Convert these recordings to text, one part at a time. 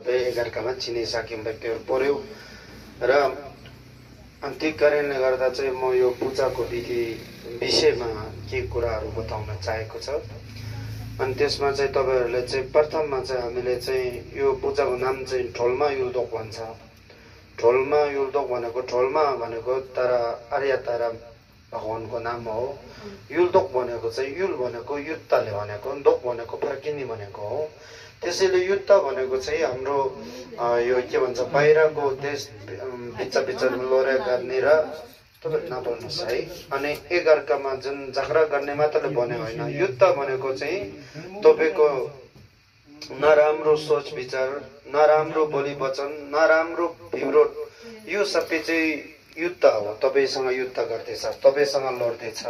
तपाईँ एकअर्कामा चिनिसक्यौँ व्यक्तिहरू पर्यो र अनि त्यही कारणले गर्दा चाहिँ म यो पूजाको विधि विषयमा के कुराहरू बताउन चाहेको छ। अनि त्यसमा चाहिँ तपाईँहरूले चाहिँ प्रथममा चाहिँ हामीले चाहिँ यो पूजाको नाम चाहिँ ढोलमा युल्दोक भन्छ। ढोलमा युल्दोक भनेको तारा आर्य तारा भगवानको नाम हो। युल्दोक भनेको चाहिँ युल भनेको युद्धले भनेको, दोक भनेको फर्किने भनेको हो। त्यसैले युद्ध भनेको चाहिँ हाम्रो यो के भन्छ बाहिरको देश बिचमा लडाइँ गर्ने र तपाईँ नबोल्नुहोस् है। अनि एकअर्कामा जुन झगडा गर्ने मात्रले भन्यो होइन। युद्ध भनेको चाहिँ तपाईँको नराम्रो सोच विचार, नराम्रो बोली वचन, नराम्रो विरोध, यो सबै चाहिँ युद्ध हो। तपाईँसँग युद्ध गर्दैछ, तपाईँसँग लड्दैछ,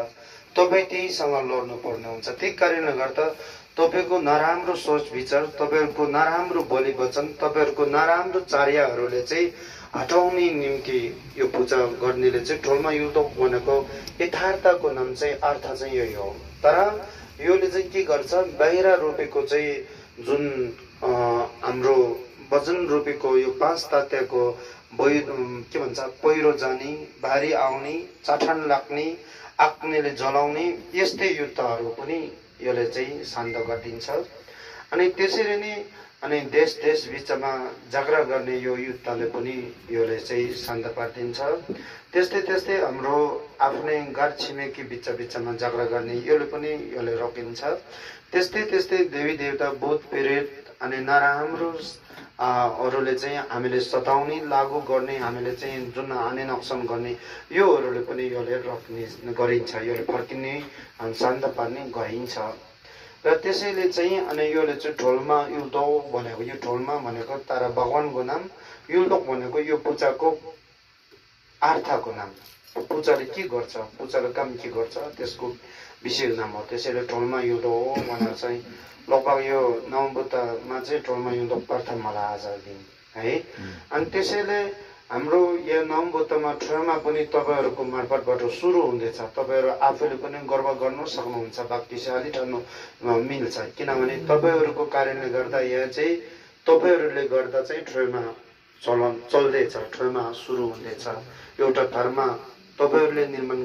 तपाईँ त्यहीसँग लड्नु पर्ने हुन्छ। त्यही कारणले गर्दा तपाईको नराम्रो सोच विचार, तपाईहरुको नराम्रो बोली वचन, तपाईहरुको नराम्रो चार्यहरूले चाहिँ हटाउने निम्ति यो पूजा गर्नेले चाहिँ ढोलमा युल्दोक भनेको यथार्थको नाम चाहिँ अर्थ चाहिँ यही हो। तर योले चाहिँ के गर्छ, बाहिर रोपेको चाहिँ जुन हाम्रो वजन रोपेको यो 5 तत्त्वको के भन्छ पहिरो जाने, भारी आउने, चाठन लाग्ने, आग्नेले जलाउने यस्तै युद्धहरू पनि यसले चाहिँ शान्त गरिदिन्छ। अनि त्यसरी नै अनि देश बिचमा झगडा गर्ने यो युद्धले पनि यसले चाहिँ शान्त पारिदिन्छ। त्यस्तै हाम्रो आफ्नै घर छिमेकी बिचमा झगडा गर्ने यसले पनि यसले रोकिन्छ। त्यस्तै देवी देवता भूत प्रेत अनि नराम्रो अरूले चाहिँ हामीले सताउने लागू गर्ने, हामीले चाहिँ जुन हानि नोक्सान गर्ने योहरूले पनि यसले रोक्ने गरिन्छ, यसले फर्किने अनि शान्त पार्ने गरिन्छ। र त्यसैले चाहिँ अनि योले चाहिँ ढोलमा युल्दोक भनेको, यो ढोलमा भनेको तारा भगवानको नाम, युल्दोक भनेको यो पूजाको अर्थको नाम। पूजाले के गर्छ, पूजाले काम के गर्छ त्यसको विषय नाम हो। त्यसैले ढोलमा युल्दोक भनेर चाहिँ लगभग यो नवम्बरमा चाहिँ ढोलमा युल्दोक प्रथम होला आज दिन है। अनि त्यसैले हाम्रो यो नवम्बरमा ठुरमा पनि तपाईहरुको मार्फतबाट सुरु हुँदैछ। तपाईहरु आफैले पनि गर्व गर्न सक्नुहुन्छ, भाग्यशाली ठान्नु मिल्छ। किनभने तपाईहरुको कारणले गर्दा यहाँ चाहिँ तपाईहरुले गर्दा चाहिँ ठुरमा चल्दैछ, ठुरमा सुरु हुँदैछ। एउटा धर्म तपाईहरुले निर्माण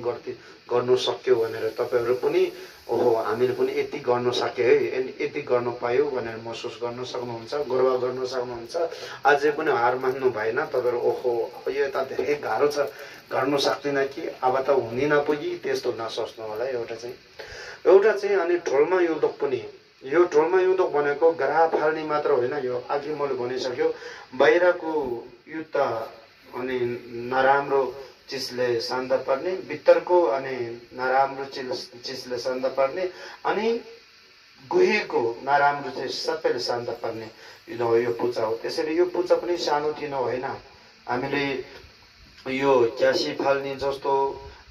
गर्नु सक्यो भनेर तपाईहरु पनि ओहो हामीले पनि यति गर्न सक्यो है, यति गर्न पायो भनेर महसुस गर्न सक्नुहुन्छ, गर्व गर्न सक्नुहुन्छ। अझै पनि हार मान्नु भएन तपाईहरु, ओहो यो त धेरै गाह्रो छ, गर्न सक्दिन कि अब त हुँदिन पुगी, त्यस्तो नसोच्नु होला। एउटा चाहिँ अनि ढोलमा युल्दोक पनि, यो ढोलमा युल्दोक भनेको ग्रह फाल्ने मात्र होइन। यो अघि मैले भनिसक्यो, बाहिरको युद्ध अनि नराम्रो चिजले शान्त पार्ने, भित्रको अनि नराम्रो चिजले शान्त पार्ने, अनि गुहेको नराम्रो चिज सबैले शान्त पार्ने यो पूजा हो। त्यसैले यो पूजा पनि सानोतिनो होइन। हामीले यो क्यासी फाल्ने जस्तो,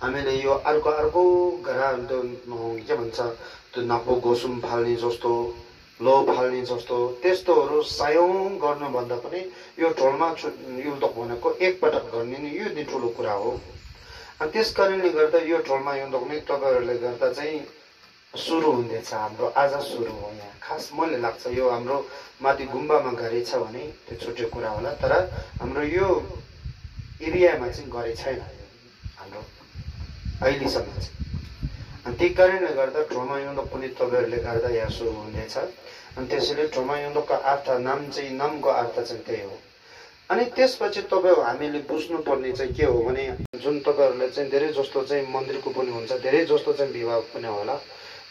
हामीले यो अर्को ग्रह के भन्छ त्यो नापो गोसुम फाल्ने जस्तो, लो फाल्ने जस्तो त्यस्तोहरू सयौं गर्नुभन्दा पनि यो ढोलमा युल्दोक भनेको एकपटक गर्ने नि यो नि ठुलो कुरा हो। अनि त्यस कारणले गर्दा यो ढोलमा युल्दोक नै तपाईहरुले गर्दा चाहिँ सुरु हुँदैछ। हाम्रो आज सुरु हो यहाँ। खास मलाई लाग्छ यो हाम्रो माथि गुम्बामा गरेछ भने त्यो छुट्टै कुरा होला, तर हाम्रो यो एरियामा चाहिँ गरे छैन हाम्रो अहिलेसम्म चाहिँ। अनि त्यही कारणले गर्दा ढोलमा युल्दोक पनि तपाईहरुले गर्दा यहाँ सुरु हुँदैछ। अनि त्यसैले ढोलमा युल्दोकको अर्थ नामको अर्थ चाहिँ त्यही हो। अनि त्यसपछि हामीले बुझ्नुपर्ने चाहिँ के हो भने, जुन तपाईहरुले चाहिँ धेरै जस्तो चाहिँ मन्दिरको पनि हुन्छ, धेरै जस्तो चाहिँ विवाह पनि होला,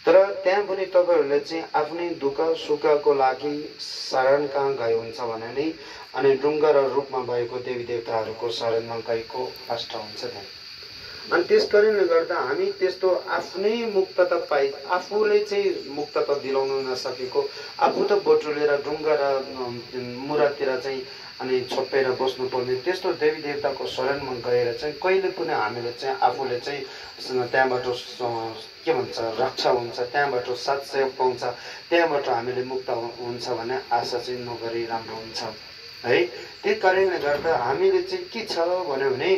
तर त्यहाँ पनि तपाईहरुले चाहिँ आफ्नै दुःख सुखको लागि शरण कहाँ गए हुन्छ भने नि अनि ढुङ्गा र रूपमा भएको देवी देवताहरूको शरणमा गएको कष्ट हुन्छ त्यहाँ। अनि त्यस कारणले गर्दा हामी त्यस्तो आफ्नै मुक्तता आफूले चाहिँ मुक्तता दिलाउन नसकेको, आफू त बटुलेर ढुङ्गा र मुरातिर चाहिँ अनि छोपेर बस्नुपर्ने त्यस्तो देवी देवताको शरणमा गएर चाहिँ कहिले पनि हामीले चाहिँ आफूले चाहिँ त्यहाँबाट के भन्छ रक्षा हुन्छ, त्यहाँबाट साथ सहयोग पाउँछ, त्यहाँबाट हामीले मुक्त हुन्छ भने आशा चाहिँ नगरी राम्रो हुन्छ है। त्यही कारणले गर्दा हामीले चाहिँ के छ भन्यो भने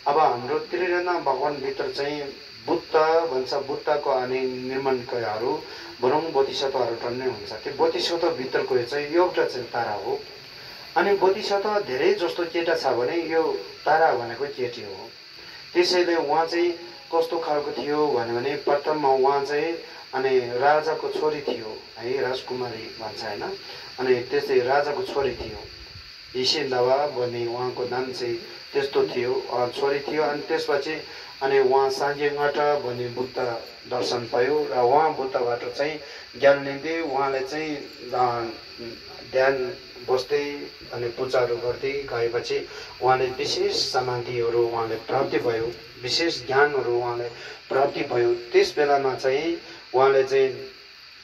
अब हाम्रो त्रिरत्न भगवानभित्र चाहिँ बुद्ध भन्छ, बुद्धको अनि निर्माणकाहरू भनौँ बोधिसत्वहरू टन्नै हुन्छ। त्यो बोधिसत्व भित्रको चाहिँ एउटा चाहिँ तारा हो। अनि बोधिसत्व धेरै जस्तो केटा छ भने यो तारा भनेको केटी हो। त्यसैले उहाँ चाहिँ कस्तो खालको थियो भने प्रथममा उहाँ चाहिँ अनि राजाको छोरी थियो है, राजकुमारी भन्छ हैन। अनि त्यसै राजाको छोरी थियो, हिसेन्दवा भन्ने उहाँको नाम चाहिँ त्यस्तो थियो, छोरी थियो। अनि त्यसपछि अनि उहाँ साङ्गेङट भन्ने बुद्ध दर्शन पायो र उहाँ बुद्धबाट चाहिँ ज्ञान लिँदै उहाँले चाहिँ ध्यान बस्दै अनि पूजाहरू गर्दै गएपछि उहाँले विशेष समाधिहरू उहाँले प्राप्ति भयो, विशेष ज्ञानहरू उहाँले प्राप्ति भयो। त्यस बेलामा चाहिँ उहाँले चाहिँ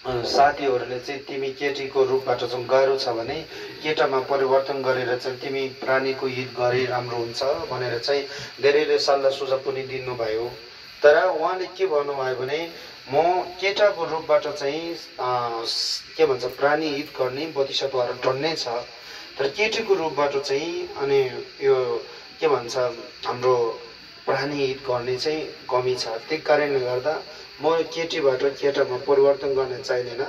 साथीहरूले चाहिँ तिमी केटीको रूपबाट चाहिँ गाह्रो छ भने केटामा परिवर्तन गरेर चाहिँ तिमी प्राणीको हित गरे राम्रो हुन्छ भनेर चाहिँ धेरैले सल्लाह सुझाव पनि दिनुभयो। तर उहाँले के भन्नुभयो भने म केटाको रूपबाट चाहिँ के भन्छ प्राणी हित गर्ने बोधिसत्वहरू डन्नै छ, तर केटीको रूपबाट चाहिँ अनि यो के भन्छ हाम्रो प्राणी हित गर्ने चाहिँ कमी छ। त्यही कारणले गर्दा म केटीबाट केटामा परिवर्तन गर्न चाहिँदैन।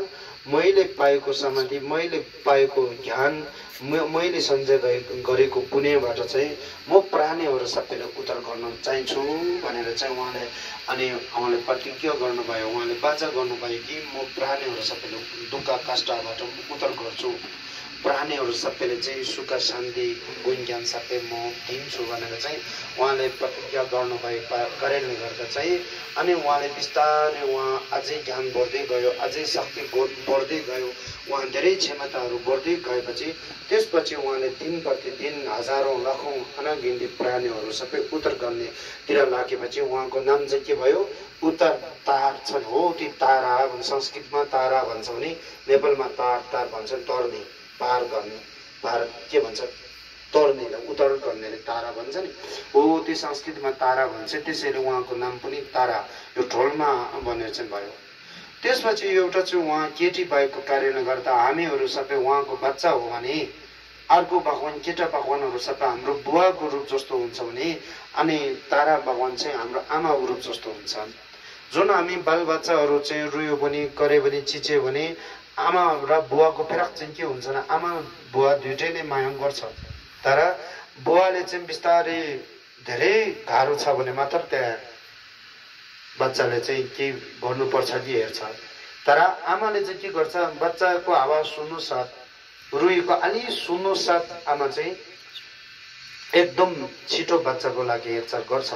मैले पाएको समाधि, मैले पाएको ज्ञान, मैले सञ्चय गरेको पुण्यबाट चाहिँ म प्राणीहरू सबैले उद्धार गर्न चाहन्छु भनेर चाहिँ उहाँले प्रतिज्ञा गर्नुभयो। उहाँले बाचा गर्नुभयो कि म प्राणीहरू सबैले दुःख कष्टबाट उद्धार गर्छु, प्राणीहरू सबैले चाहिँ सुख शान्ति गुण ज्ञान सबै म दिन्छु भनेर चाहिँ उहाँले प्रतिज्ञा गर्नुभएको कारणले गर्दा चाहिँ अनि उहाँले बिस्तारै उहाँ अझै ज्ञान बढ्दै गयो, अझै शक्ति बढ्दै गयो, उहाँ धेरै क्षमताहरू बढ्दै गएपछि त्यसपछि उहाँले दिन प्रतिदिन हजारौँ लाखौँ अनगिन्ती प्राणीहरू सबै उद्धार गर्नेतिर लागेपछि उहाँको नाम चाहिँ के भयो, उत्तर तार छन् हो। ती तारा संस्कृतमा तारा भन्छ भने नेपालमा तार भन्छ, तर्ने पार गर्ने, पार के भन्छ तर्नेलाई उत्तर गर्नेले तारा भन्छ नि हो, त्यो संस्कृतमा तारा भन्छ। त्यसैले उहाँको नाम पनि तारा यो ढोलमा भनेर चाहिँ भयो। त्यसपछि एउटा चाहिँ उहाँ केटी भएको कारणले गर्दा हामीहरू सबै उहाँको बच्चा हो भने अर्को भगवान केटा भगवानहरू सबै हाम्रो बुवाको रूप जस्तो हुन्छ भने अनि तारा भगवान चाहिँ हाम्रो आमाको रूप जस्तो हुन्छ। जुन हामी बालबच्चाहरू चाहिँ रुयो भने करे भने चिच्यो भने आमा र बुवाको फेरक चाहिँ के हुन्छ न, आमा बुवा दुइटैले माया गर्छ, तर बुवाले चाहिँ बिस्तारै धेरै गाह्रो छ भने मात्र त्यहाँ बच्चाले चाहिँ के गर्नुपर्छ कि हेर्छ। तर आमाले चाहिँ के गर्छ, बच्चाको आवाज सुन्नु साथ, रुईको अलि सुन्नु साथ आमा चाहिँ एकदम छिटो बच्चाको लागि हेरचाह गर्छ।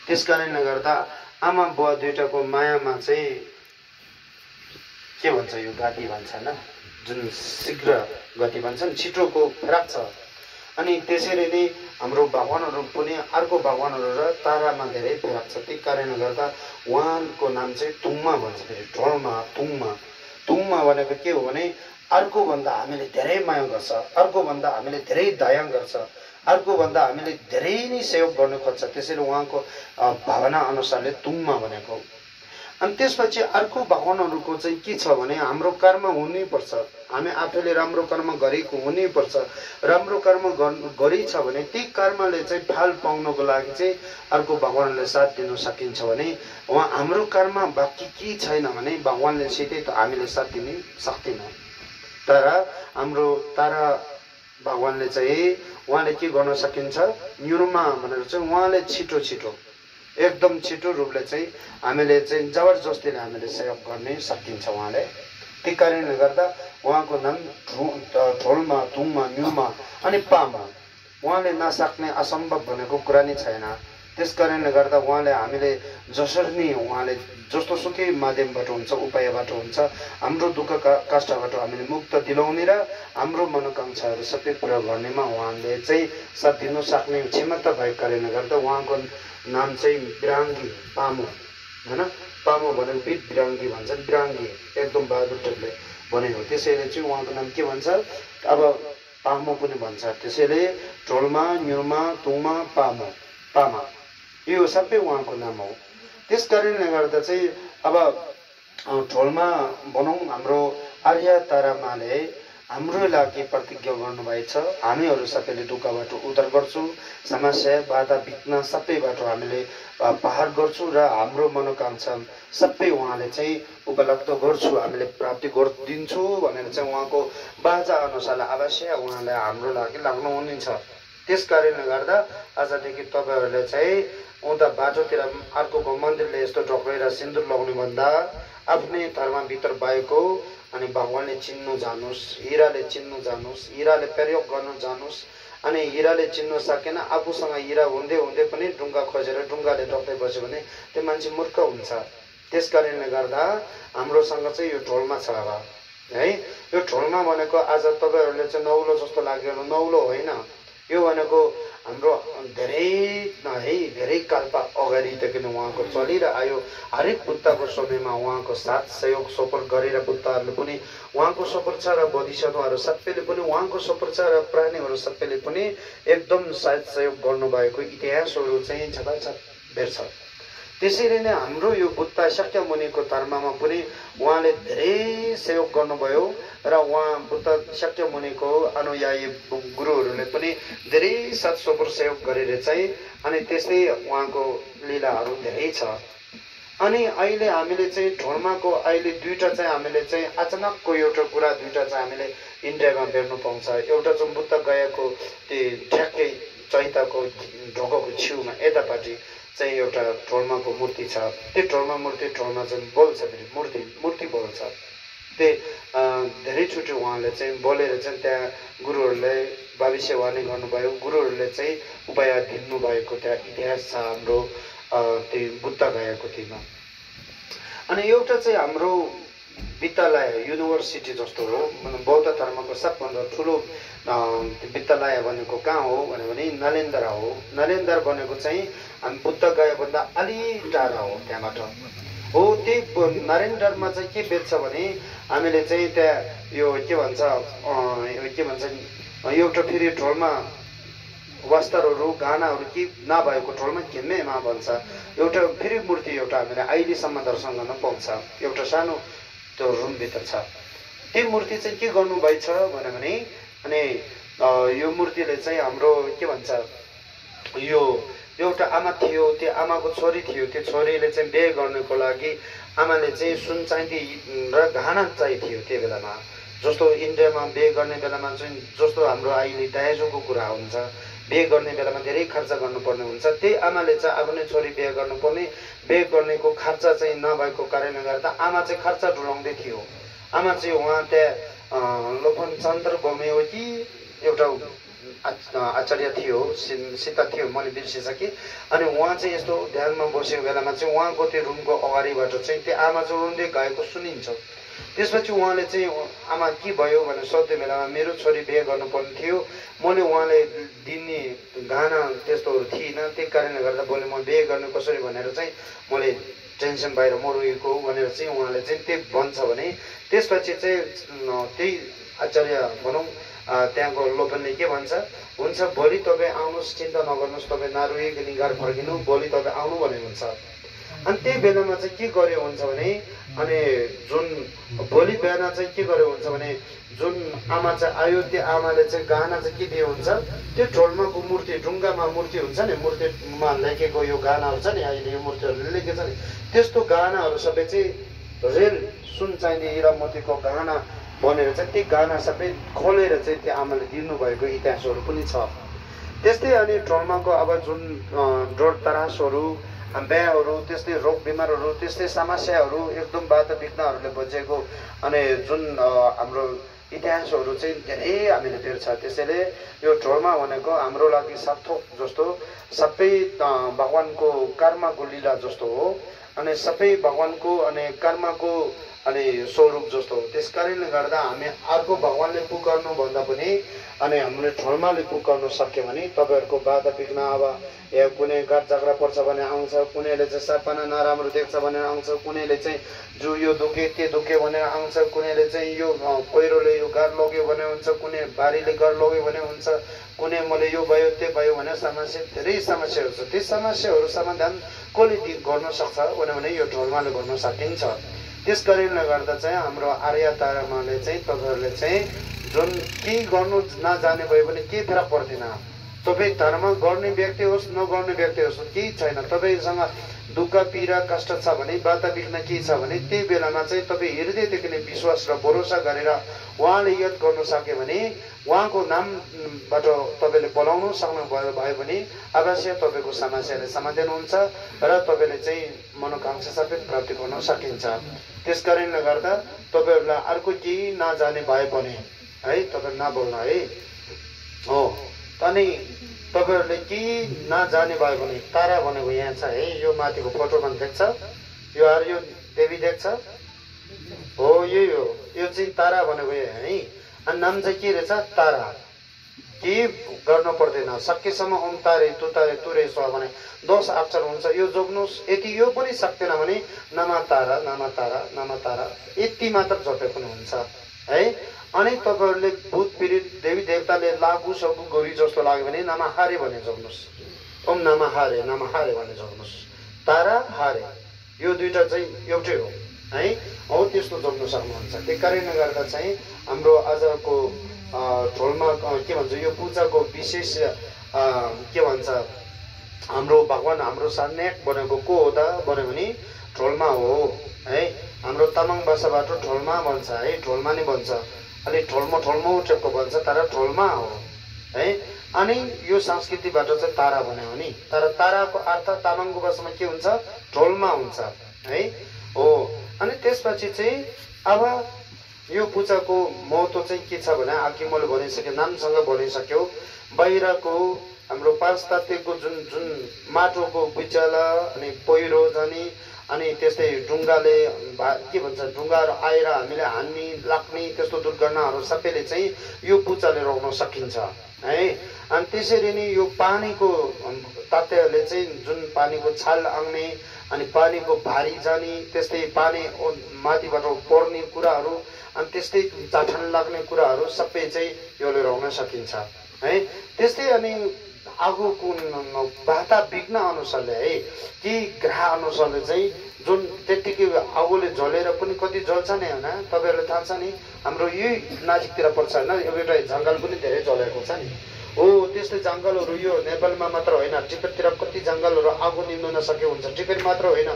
त्यस कारणले गर्दा आमा बुवा दुइटाको मायामा चाहिँ के भन्छ यो गति भन्छ न, जुन शीघ्र गति भन्छन् छिटोको फरक छ। अनि त्यसैले नै हाम्रो भगवानहरू पनि अर्को भगवानहरू र तारामा धेरै फरक छ। त्यही कारणले गर्दा उहाँको नाम चाहिँ तुङमा भन्छ, फेरि ढोलमा तुङमा भनेको के हो भने अर्को भन्दा हामीले धेरै माया गर्छ, अर्को भन्दा हामीले धेरै दया गर्छ, अर्को भन्दा हामीले धेरै नै सहयोग गर्न खोज्छ। त्यसैले उहाँको भावना अनुसारले तुङमा भनेको। अनि त्यसपछि अर्को भगवानहरूको चाहिँ के छ भने हाम्रो कर्म हुनैपर्छ, हामी आफैले राम्रो कर्म गरेको हुनैपर्छ। राम्रो कर्म गरेछ भने त्यही कर्मले चाहिँ फल पाउनको लागि चाहिँ अर्को भगवानले साथ दिन सकिन्छ भने उहाँ हाम्रो कर्म बाँकी के छैन भने भगवानले सिधै त हामीले साथ दिन सक्दैनौँ। तर हाम्रो तारा भगवानले चाहिँ उहाँले के गर्न सकिन्छ, न्युरमा भनेर चाहिँ उहाँले छिटो एकदम छिटो रूपले चाहिँ हामीले चाहिँ जबरजस्तीले हामीले सहयोग गर्ने सकिन्छ उहाँले। त्यही कारणले गर्दा उहाँको नाम ढोलमा तुङमा न्युमा अनि पामा, उहाँले नसक्ने असम्भव भनेको कुरा नै छैन। त्यस कारणले गर्दा उहाँले हामीले जसरी नै उहाँले जस्तो सुकै माध्यमबाट हुन्छ उपायबाट हुन्छ हाम्रो दुःख कष्टबाट हामीले मुक्त दिलाउने र हाम्रो मनोकांक्षाहरू सबै पुरा गर्नेमा उहाँले चाहिँ साथ दिन सक्ने क्षमता भएको कारणले गर्दा उहाँको नाम चाहिँ बिराङ्गी पामो हैन। पामो भनेको बिट बिराङ्गी भन्छ, बिराङ्गी एकदम बहादुर टाइपले भनेको। त्यसैले चाहिँ उहाँको नाम के भन्छ, अब पामो पनि भन्छ। त्यसैले ढोलमा न्युमा तुङमा पामा यो सबै उहाँको नाम हो। त्यस कारणले गर्दा चाहिँ अब ढोलमा भनौँ हाम्रो आर्य तारामाले हाम्रो लागि प्रतिज्ञा गर्नुभएको छ हामीहरू सबैले दुःखबाट उद्धार गर्छौँ समस्या बाधा विघ्न सबैबाट हामीले पार गर्छौँ र हाम्रो मनोकांक्षा सबै उहाँले चाहिँ उपलब्ध गर्छु हामीले प्राप्ति गरिदिन्छु भनेर चाहिँ उहाँको बाचा अनुसार अवश्य उहाँले हाम्रो लागि लाग्नु हुनेछ त्यस कारणले गर्दा आजदेखि तपाईहरुले चाहिँ उता बाटोतिर अर्कोको मन्दिरले यस्तो ढोकेर सिन्दुर लगाउने भन्दा आफ्नै धर्मभित्र भएको अनि भगवानले चिन्नु जानुस् हीराले चिन्नु जानुस् हीराले प्रयोग गर्न जानुस् अनि हीराले चिन्न सकेन आफूसँग हीरा हुँदै हुँदै पनि ढुङ्गा खोजेर ढुङ्गाले ढोक्दै बस्यो भने त्यो मान्छे मूर्ख हुन्छ त्यसकारणले गर्दा हाम्रोसँग चाहिँ यो ढोलमा छ अब है यो ढोलमा भनेको आज तपाईहरुले चाहिँ नौलो जस्तो लाग्यो नौलो होइन यो भनेको हाम्रो धेरै कालपा अगाडिदेखि उहाँको चलिरह्यो हरेक बुद्धको समयमा उहाँको साथ सहयोग सपोर्ट गरेर बुद्धहरूले पनि उहाँको सपोर्ट छ र बोधिसत्वहरू सबैले पनि उहाँको सपोर्ट छ र प्राणीहरू सबैले पनि एकदम साथ सहयोग गर्नुभएको इतिहासहरू चाहिँ छताछत भेट्छ त्यसैले नै हाम्रो यो बुद्ध शाक्यमुनिको धर्ममा पनि उहाँले धेरै सहयोग गर्नुभयो र उहाँ बुद्ध शाक्यमुनिको अनुयायी गुरुहरूले पनि धेरै साथ सपोर्ट सहयोग गरेर चाहिँ अनि त्यस्तै उहाँको लीलाहरू धेरै छ अनि अहिले हामीले चाहिँ ढोलमाको अहिले दुईटा चाहिँ हामीले चाहिँ अचानकको एउटा कुरा दुईटा चाहिँ हामीले इन्डियामा भेट्नु पाउँछ एउटा चाहिँ बुद्ध गयाको त्यो ठ्याक्कै चैताको ढोकाको छेउमा यतापट्टि चाहिँ एउटा ढोलमाको मूर्ति छ त्यो ढोलमा मूर्ति ढोलमा चाहिँ बोल्छ फेरि मूर्ति बोल्छ त्यो धेरैचोटि उहाँले चाहिँ बोलेर चाहिँ त्यहाँ गुरुहरूले भविष्यवाणी नै गर्नुभयो गुरुहरूले चाहिँ उपाय दिनु भएको त्यहाँ इतिहास छ हाम्रो त्यो बुद्ध गयाको तीमा अनि एउटा चाहिँ हाम्रो विद्यालय युनिभर्सिटी जस्तो हो बौद्ध धर्मको सबभन्दा ठुलो विद्यालय भनेको कहाँ हो भने नलेन्द्र हो नलेन्द्र भनेको चाहिँ हामी बुद्ध गयाभन्दा अलि टाढा हो त्यहाँबाट हो त्यही नरेन्द्रमा चाहिँ के बेच्छ भने हामीले चाहिँ त्यहाँ यो के भन्छ एउटा फेरि ढोलमा वस्त्रहरू गानाहरू के नभएको ढोलमा घिम्मेमा भन्छ एउटा फेरि मूर्ति एउटा हामीले अहिलेसम्म दर्शन गर्न पाउँछ एउटा सानो त्यो रुमभित्र छ त्यो मूर्ति चाहिँ के गर्नुभएको छ भने अनि यो मूर्तिले चाहिँ हाम्रो के भन्छ यो एउटा आमा थियो त्यो आमाको छोरी थियो त्यो छोरीले चाहिँ बिहे गर्नको लागि आमाले चाहिँ सुन चाँदी र गहना चाहिँ थियो त्यो बेलामा जस्तो इन्डियामा बिहे गर्ने बेलामा चाहिँ जस्तो हाम्रो अहिले दहेजको कुरा हुन्छ बिहे गर्ने बेलामा धेरै खर्च गर्नुपर्ने हुन्छ त्यही आमाले चाहिँ आफ्नै छोरी बिहे गर्नुपर्ने बिहे गर्नेको खर्च चाहिँ नभएको कारणले गर्दा आमा चाहिँ खर्च ढुलाउँदै थियो आमा चाहिँ उहाँ त्यहाँ लोपन चन्द्र बमे हो कि एउटा आचार्य थियो सीता थियो मैले बिर्सिसकेँ अनि उहाँ चाहिँ यस्तो ध्यानमा बसेको बेलामा चाहिँ उहाँको त्यो रुमको अगाडिबाट चाहिँ त्यो आमा चाहिँ रुँदै गएको सुनिन्छ त्यसपछि उहाँले चाहिँ आमा के भयो भनेर सोध्ने बेलामा मेरो छोरी बिहे गर्नुपर्ने थियो मैले उहाँले दिने गहना त्यस्तोहरू थिएन त्यही कारणले गर्दा बोले म बिहे गर्नु कसरी भनेर चाहिँ मैले टेन्सन बाहिर मरुएको भनेर चाहिँ उहाँले चाहिँ त्यही भन्छ भने त्यसपछि चाहिँ त्यही आचार्य भनौँ त्यहाँको लोपनले के भन्छ हुन्छ भोलि तपाईँ आउनुहोस् चिन्ता नगर्नुहोस् तपाईँ नारुएको घर फर्किनु भोलि तपाईँ आउनु भने हुन्छ अनि त्यही बेलामा चाहिँ के गर्यो हुन्छ भने अनि जुन भोलि बिहान चाहिँ के गर्यो हुन्छ भने जुन आमा चाहिँ आयो त्यो आमाले चाहिँ गहना चाहिँ के दियो हुन्छ त्यो ढोलमाको मूर्ति ढुङ्गामा मूर्ति हुन्छ नि मूर्तिमा लेखेको यो गहनाहरू छ नि अहिले यो मूर्तिहरूले लेखेको छ नि त्यस्तो गहनाहरू सबै चाहिँ रेल सुन चाँदी हीरा मोतीको गहना बनेर चाहिँ त्यो गहना सबै खोलेर चाहिँ त्यो आमाले दिनुभएको इतिहासहरू पनि छ त्यस्तै अनि ढोलमाको अब जुन डोर तरासहरू बिहाहरू त्यस्तै रोग बिमारहरू त्यस्तै समस्याहरू एकदम बाधा विघ्नहरूले बचेको अनि जुन हाम्रो इतिहासहरू चाहिँ धेरै हामीले भेट्छ त्यसैले यो ढोलमा भनेको हाम्रो लागि सार्थक जस्तो सबै भगवानको कर्मको लीला जस्तो हो अनि सबै भगवानको अनि कर्मको अनि स्वरूप जस्तो हो त्यस कारणले गर्दा हामी अर्को भगवानले पुकार्नु भन्दा पनि अनि हामीले ढोलमाले पुकार्नु सक्यो भने तपाईँहरूको बाधा विघ्न अब या कुनै गाड झगडा पर्छ भने आउँछ कुनैले चाहिँ सपना नराम्रो देख्छ भनेर आउँछ कुनैले चाहिँ जो यो दुखे त्यो दुखे भनेर आउँछ कुनैले चाहिँ यो पहिरोले यो घर लग्यो भने हुन्छ कुनै बारीले घर लग्यो भने हुन्छ कुनै मैले यो भयो त्यो भयो भने समस्या धेरै समस्याहरू छ ती समस्याहरू समाधान कसले गर्न सक्छ भने यो ढोलमाले गर्न सकिन्छ त्यस कारणले गर्दा चाहिँ हाम्रो आर्य धर्मले चाहिँ तपाईँहरूले चाहिँ जुन केही गर्नु नजाने भयो भने केही फरक पर्दैन। तपाईँ धर्म गर्ने व्यक्ति होस् नगर्ने व्यक्ति होस् केही छैन। तपाईँसँग दुःख पीडा कष्ट छ भने बाधा बिघ्न केही छ भने त्यही बेलामा चाहिँ तपाईँ हृदयदेखि नै विश्वास र भरोसा गरेर उहाँले याद गर्नु सक्यो भने उहाँको नामबाट तपाईँले बोलाउनु सक्नुभयो भने अवश्य तपाईँको समस्याले समाधान हुन्छ र तपाईँले चाहिँ मनोकांक्षा सबै प्राप्ति गर्न सकिन्छ। त्यस कारणले गर्दा तपाईँहरूलाई अर्को केही नजाने भए पनि है तपाईँ नबोल्नु है हो। अनि तपाईँहरूले केही नजाने भयो भने तारा भनेको यहाँ छ है, यो माथिको फोटोमा देख्छ, यो यो देवी देख्छ हो, यो चाहिँ तारा भनेको है। अनि नाम चाहिँ के रहेछ तारा। केही गर्नु पर्दैन, सकेसम्म ओम तारे तुतारे तुरे स्व भने 10 अक्षर हुन्छ, यो जोग्नुहोस्। यति यो पनि सक्दैन भने नमा तारा नमा तारा नमा तारा यति मात्र जपे पनि हुन्छ है। अनि तपाईँहरूले भूत पीडित देवी देवताले लागु सगु गरी जस्तो लाग्यो भने नमहारे भने जोग्नुहोस्। ओम नमहारे भने जोग्नुहोस्। तारा हारे यो दुईटा चाहिँ एउटै हो है, हो त्यस्तो जोग्न सक्नुहुन्छ। त्यही कारणले गर्दा चाहिँ हाम्रो आजको ढोलमा के भन्छ यो पूजाको विशेष के भन्छ हाम्रो भगवान हाम्रो सन्याक बनेको को हो त भन्यो भने ढोलमा हो है। हाम्रो तामाङ भाषाबाट ढोलमा भन्छ है, ढोलमा नै भन्छ, अलि ढोलमो टाइपको भन्छ तर ढोलमा हो है। अनि यो संस्कृतिबाट चाहिँ तारा भन्यो नि, तर ताराको अर्थ तामाङको भाषामा के हुन्छ ढोलमा हुन्छ है हो। अनि त्यसपछि चाहिँ अब यो पूजाको महत्त्व चाहिँ के छ भने अघि मैले भनिसकेँ, नामसँग भनिसक्यो। बाहिरको हाम्रो 5 तत्त्वको जुन माटोको बिचला अनि पहिरो जाने अनि त्यस्तै ढुङ्गाले के भन्छ ढुङ्गाहरू आएर हामीले हान्ने लाग्ने त्यस्तो दुर्घटनाहरू सबैले चाहिँ यो पूजाले रोक्न सकिन्छ है। अनि त्यसरी नै यो पानीको तत्त्वले चाहिँ जुन पानीको छाल आउने अनि पानीको भारी जाने त्यस्तै पानी माथिबाट पर्ने कुराहरू अनि त्यस्तै चाठन लाग्ने कुराहरू सबै चाहिँ योले रोक्न सकिन्छ है। त्यस्तै अनि आगोको बाधा बिग्न अनुसारले है कि ग्रह अनुसारले चाहिँ जुन त्यतिकै आगोले जलेर पनि कति जल्छ नि होइन, तपाईँहरूलाई थाहा छ नि हाम्रो यही नजिकतिर पर्छ होइन, एउटा जङ्गल पनि धेरै जलेको छ नि हो। त्यस्तै जङ्गलहरू यो नेपालमा मात्र होइन टिबेटतिर कति जङ्गलहरू आगो निम्न नसकेको हुन्छ। टिबेट मात्र होइन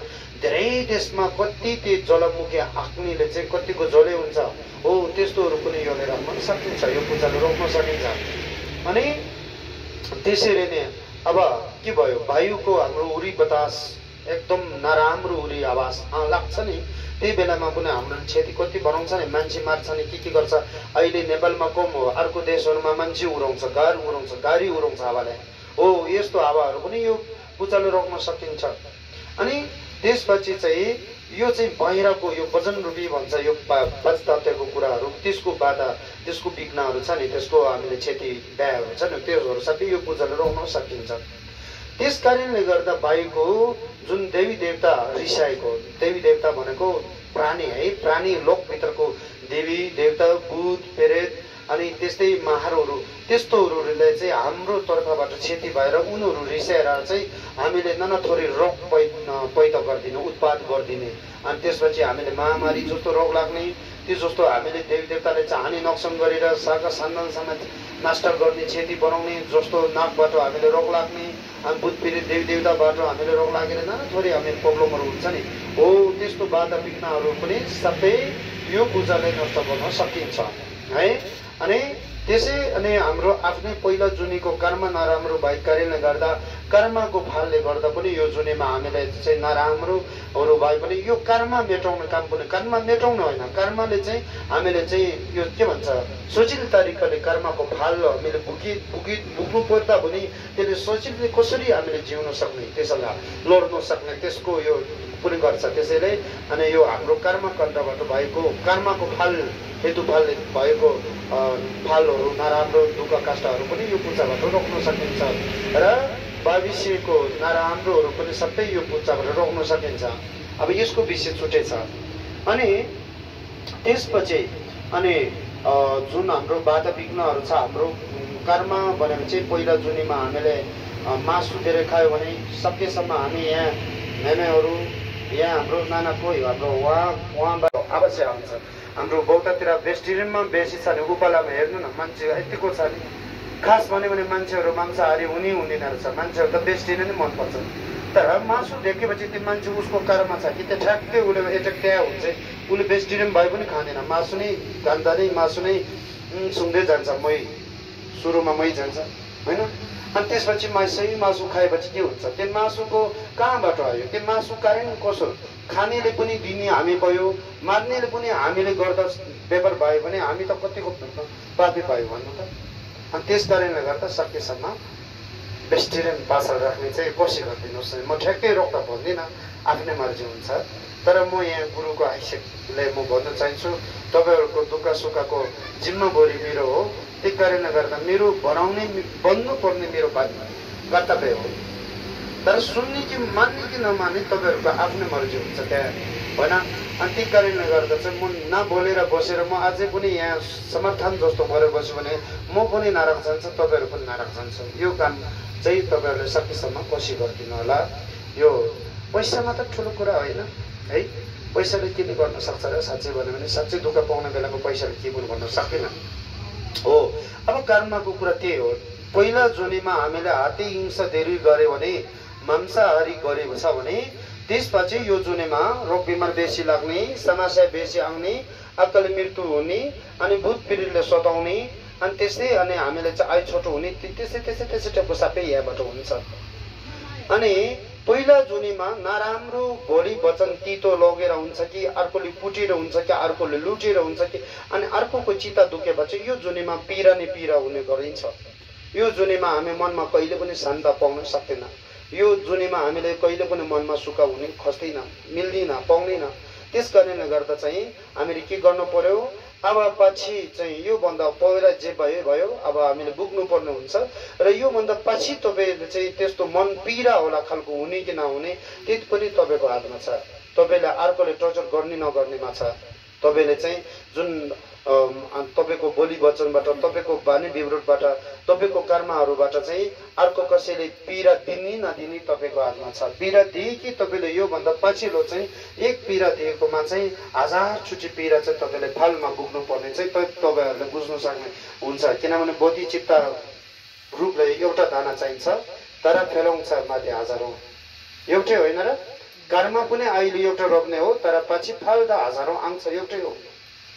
धेरै देशमा कति त्यो ज्वालामुखी अग्निले चाहिँ कतिको जले हुन्छ हो, त्यस्तोहरू पनि योले रोक्न सकिन्छ, यो पूजाले रोक्न सकिन्छ। अनि त्यसरी नै अब के भयो वायुको हाम्रो उरी बतास एकदम नराम्रो उरी आवाज लाग्छ नि, त्यही बेलामा पनि हाम्रो क्षति कति बनाउँछ नि, मान्छे मार्छ नि के गर्छ। अहिले नेपालमा कम हो, अर्को देशहरूमा मान्छे उडाउँछ, गाडी उडाउँछ हावाले हो। यस्तो हावाहरू पनि यो पूजाले रोक्न सकिन्छ। अनि त्यसपछि चाहिँ यो चाहिँ बाहिरको यो वजन रूपी भन्छ यो 5 तत्त्वको कुराहरू त्यसको बाधा त्यसको विघ्नहरू छ नि, त्यसको हामीले क्षति व्ययहरू छ नि, त्योहरू सबै यो पूजाले रोक्न सकिन्छ। त्यस कारणले गर्दा वायुको जुन देवी देवता रिसाएको, देवी देवता भनेको प्राणी है, प्राणी लोकभित्रको देवी देवता भूत प्रेत अनि त्यस्तै महारहरू त्यस्तोहरूले चाहिँ हाम्रो तर्फबाट क्षति भएर उनीहरू रिसाएर चाहिँ हामीले नाना थोरै रोग पैदा गरिदिने उत्पाद गरिदिने। अनि त्यसपछि हामीले महामारी जस्तो रोग लाग्ने, त्यो जस्तो हामीले देवी देवताले चाहिँ हानि नोक्सान गरेर सागा सन्तान समेत नष्ट गर्ने क्षति बनाउने जस्तो नाकबाट हामीले रोग लाग्ने, अनि भूत पीडित देवी देवताबाट हामीले रोग लागेर नाना थोरै हामीले प्रब्लमहरू हुन्छ नि हो। त्यस्तो बाधा विघ्नहरू पनि सबै यो पूजाले नष्ट गर्न सकिन्छ है। अनि त्यसै अनि हाम्रो आफ्नै पहिला जुनीको कर्म नराम्रो भएको कारणले गर्दा कर्मको फलले गर्दा पनि यो जुनीमा हामीले चाहिँ नराम्रोहरू भए पनि यो कर्म मेटाउने काम पनि, कर्म मेटाउनु होइन, कर्मले चाहिँ हामीले चाहिँ यो के भन्छ सजिलो तरिकाले कर्मको फल हामीले पुग्नु पर्दा पनि त्यसले सजिलो कसरी हामीले जिउन सक्ने, त्यसलाई लड्न सक्ने त्यसको यो पनि गर्छ। त्यसैले अनि यो हाम्रो कर्मकाण्डबाट भएको कर्मको फल हेतु फल भएको फलहरू नराम्रो दुःख कष्टहरू पनि यो पूजाबाट रोक्न सकिन्छ र भविष्यको नराम्रोहरू पनि सबै यो पूजाबाट रोक्न सकिन्छ। अब यसको विषय छुट्टै छ। अनि त्यसपछि अनि जुन हाम्रो बाधा विघ्नहरू छ हाम्रो कर्म भनेको चाहिँ पहिला जुनीमा हामीले मासु धेरै खायो भने सकेसम्म हामी यहाँ मेमेहरू यहाँ हाम्रो नाना कोही हाम्रो उहाँबाट अवश्य आउँछ हाम्रो बौद्धतिर भेजिटेरियनमा बेसी छ भने उपालामा हेर्नु न मान्छे यतिको छ नि खास भन्यो भने मान्छेहरू मांसाहारी हुँदैन रहेछ मान्छेहरू त भेजिटेरियन नै मनपर्छ तर मासु देखेपछि त्यो मान्छे उसको कर्म छ कि त्यो ठ्याक्कै उसले एट्याक्ट्या हुन्छ उसले भेजिटेरियन भए पनि खाँदैन मासु नै खाँदा नै मासु नै सुँग्दै जान्छ सुरुमा मै जान्छ होइन अनि त्यसपछि सही मासु खाएपछि के हुन्छ त्यो मासुको कहाँबाट आयो त्यो मासु कारण कसो खानेले पनि दिने हामी भयो मार्नेले पनि हामीले गर्दा व्यापार भयो भने हामी त कतिको पापी भयो भन्नु त अनि त्यस कारणले गर्दा सकेसम्म भेजिटेरियन पासल राख्ने चाहिँ कोसिस गरिदिनुहोस् म ठ्याक्कै रोक्दा भन्दिनँ आफ्नै मर्जी हुन्छ तर म यहाँ गुरुको हैसियतले म भन्न चाहन्छु तपाईँहरूको दुःख सुखको जिम्मेवारी मेरो हो त्यही कारणले गर्दा मेरो बन्नुपर्ने मेरो कर्तव्य हो तर सुन्ने कि मान्ने कि नमान्ने तपाईँहरूको आफ्नै मर्जी हुन्छ त्यहाँ होइन अनि त्यही कारणले गर्दा चाहिँ म नबोलेर बसेर म अझै पनि यहाँ समर्थन जस्तो गरेर बस्यो भने म पनि नरक जान्छ तपाईँहरू पनि नरक जान्छ यो काम चाहिँ तपाईँहरूले सकेसम्म कोसिस गरिदिनु होला यो पैसामा त ठुलो कुरा होइन है पैसाले के पनि गर्न सक्छ र साँच्चै भन्यो भने साँच्चै दुःख पाउने बेलाको पैसाले के पनि गर्न सक्दैन हो अब कर्मको कुरा त्यही हो पहिला जोनीमा हामीले हात्ती हिंसा धेरै गऱ्यो भने मांसाहारी गरेको छ भने त्यसपछि यो जुनेमा रोग बिमार बेसी लाग्ने समस्या बेसी आउने अक्कल मृत्यु हुने अनि भूत पीडितले सताउने अनि त्यस्तै अनि हामीले चाहिँ आय छोटो हुने त्यसै टाइपको सबै यहाँबाट हुन्छ अनि पहिला जुनीमा नराम्रो भोलि वचन तितो लगेर हुन्छ कि अर्कोले पुटेर हुन्छ कि अर्कोले लुटेर हुन्छ कि अनि अर्कोको चित्त दुखेपछि यो जुनीमा पीडा नै पीडा हुने गरिन्छ यो जुनीमा हामी मनमा कहिले पनि शान्त पाउन सक्दैन यो जुनीमा हामीले कहिले पनि मनमा सुख हुने खोज्दैन मिल्दैन पाउँदैन त्यस कारणले गर्दा चाहिँ हामीले के गर्नु पर्यो अब पछि चाहिँ यो भन्दा पहिला जे भयो अब हामीले बुझ्नु पर्ने हुन्छ र यो भन्दा पछि तपाईले चाहिँ त्यस्तो मन पीडा होला खालको हुने कि नहुने त्यति पनि तपाईको हातमा छ तपाईले अर्कोले टर्चर गर्ने नगर्नेमा छ तपाईले चाहिँ जुन तपाईको बोली वचनबाट तपाईको बानी विवरणबाट तपाईको कर्महरुबाट चाहिँ अर्को कसैले पीडा दिने नदिने तपाईको हातमा छ पीडा दिए कि तपाईले यो भन्दा पछिल्लो चाहिँ एक पीडा दिएकोमा चाहिँ हजार चोटि पीडा चाहिँ तपाईले फलमा पुग्नु पर्ने चाहिँ तपाईहरुले बुझ्न सक्ने हुन्छ किनभने बोधी चित्त रूपले एउटा दाना चाहिन्छ तर फेलाउँछ माथि हजारौं एउटै होइन र कर्म पनि अहिले एउटा रोप्ने हो तर पछि फल त हजारौं आउँछ एउटै हो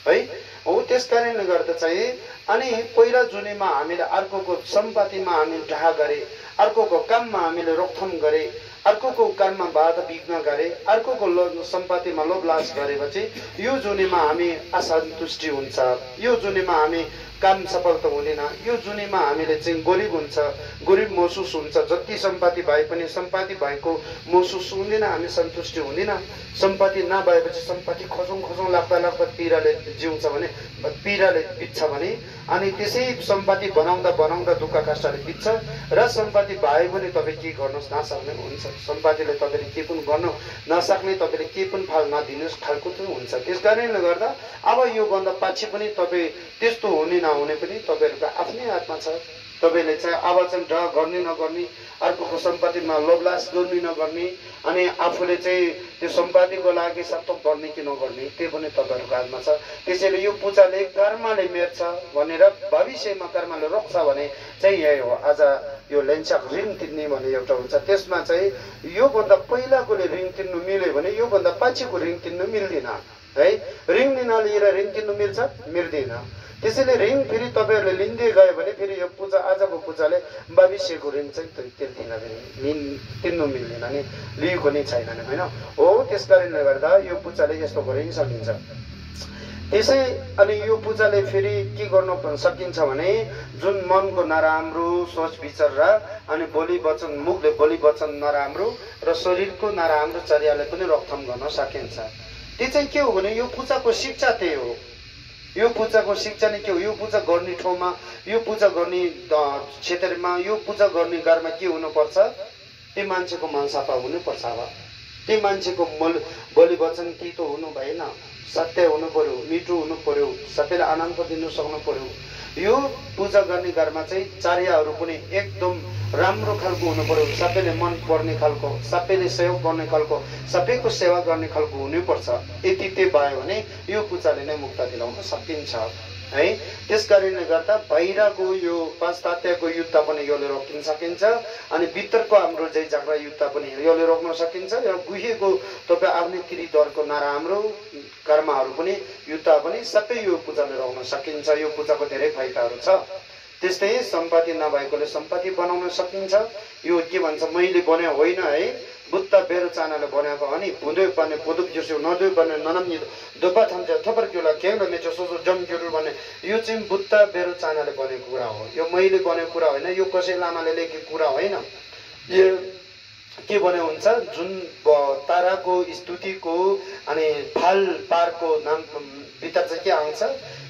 है हो त्यस कारणले गर्दा चाहिँ अनि पहिला जुनीमा हामीले अर्कोको सम्पत्तिमा हामीले ढहा गरे अर्कोको काममा हामीले रोकथाम गरे अर्कोको काममा बाधा विघ्न गरे अर्कोको सम्पत्तिमा लोभलास गरेपछि यो जुनीमा हामी असन्तुष्टि हुन्छ यो जुनीमा हामी काम सफल त हुँदैन यो जुनीमा हामीले चाहिँ गरिब महसुस हुन्छ जति सम्पत्ति भए पनि सम्पत्ति भएको महसुस हुँदैन हामी सन्तुष्टि हुँदैन सम्पत्ति नभएपछि सम्पत्ति खोजौं लाग्दा पीडाले जिउँछ भने पीडाले बित्छ भने अनि त्यसै सम्पत्ति बनाउँदा दुःख कष्टले बित्छ र सम्पत्ति भए पनि तपाईं के गर्न नसक्ने हुन्छ सम्पत्तिले तपाईले के पनि गर्न नसक्ने तपाईले के पनि फल नदिनुस् खालको त हुन्छ त्यसकारणले गर्दा अब यो भन्दा पछि पनि तपाई त्यस्तो हुने नहुने पनि तपाईहरुको आफ्नै हातमा छ तपाईले चाहिँ अब चाहिँ ड्र गर्ने नगर्ने अर्कोको सम्पत्तिमा लोभलास गर्ने नगर्ने अनि आफूले चाहिँ त्यो सम्पत्तिको लागि सत्तो गर्ने कि नगर्ने त्यो पनि तपाईहरुको हातमा छ त्यसैले यो पूजाले कर्मले मेर्छ भनेर भविष्यमा कर्मले रोक्छ भने चाहिँ यही हो आज यो लेन्चक ऋण तिर्ने भन्ने एउटा हुन्छ त्यसमा चाहिँ यो भन्दा पहिलाकोले ऋण तिर्नु मिल्यो भने यो भन्दा पछिको ऋण तिर्नु मिल्दैन है ऋण लिएर ऋण तिर्नु मिल्छ मिल्दैन त्यसैले ऋण फेरि तपाईहरुले लिँदै गयो भने फेरि यो पूजा आजको पूजाले भविष्यको ऋण चाहिँ तिर्नु मिल्दैन नि लिएको नै छैन नि हैन हो त्यसकारणले गर्दा यो पूजाले यस्तो गरिन सकिन्छ त्यसै अनि यो पूजाले फेरि के गर्न सकिन्छ भने जुन मनको नराम्रो सोच विचार र अनि बोली वचन मुखले बोली वचन नराम्रो र शरीरको नराम्रो चर्याले पनि रोकथाम गर्न सकिन्छ त्यो चाहिँ के हो भने यो पूजाको शिक्षा त्यही हो यो पूजाको शिक्षा नै के हो यो पूजा गर्ने ठाउँमा यो पूजा गर्ने क्षेत्रमा यो पूजा गर्ने घरमा के हुनुपर्छ त्यो मान्छेको मन सफा हुनुपर्छ अब त्यो मान्छेको बोली वचन तितो हुनु भएन सत्य हुनु पर्यो मिठो हुनु पर्यो सबैलाई आनन्द दिन सक्नु पर्यो यो पूजा गर्ने घरमा चाहिँ चार्यहरू पनि एकदम राम्रो खालको हुनु पर्यो, सबैले मन पर्ने खालको, सबैले सहयोग गर्ने खालको, सबैको सेवा गर्ने खालको हुनुपर्छ। यति त्यो भयो भने यो पूजाले नै मुक्त दिलाउन सकिन्छ है। त्यस कारणले गर्दा बाहिरको यो पाश्चात्यको युद्ध पनि यसले रोकिन सकिन्छ अनि भित्रको हाम्रो जय जागरा युद्ध पनि यसले रोक्न सकिन्छ। र गुहेको तपाईँ आफ्नै त्रिद्वारको नराम्रो कर्महरू पनि युद्ध पनि सबै यो पूजाले रोक्न सकिन्छ। यो पूजाको धेरै फाइदाहरू छ। त्यस्तै सम्पत्ति नभएकोले सम्पत्ति बनाउन सकिन्छ। यो के भन्छ मैले बन्यो होइन है, बुद्ध बेरो चानाले बनाएको हो नि भुँदै पर्ने पुदुक जोसो नदुई पर्ने ननम्नी दोपा थम्छ थपर क्योला केवल मेचो सोचो जम क्योल भन्ने यो चाहिँ बुद्ध बेरो चानाले बनेको कुरा हो। यो मैले बनेको कुरा होइन, यो कसै लामाले लेखेको कुरा होइन। यो के भने हुन्छ जुन ताराको स्तुतिको अनि फाल पारको नाम भित्र चाहिँ के आउँछ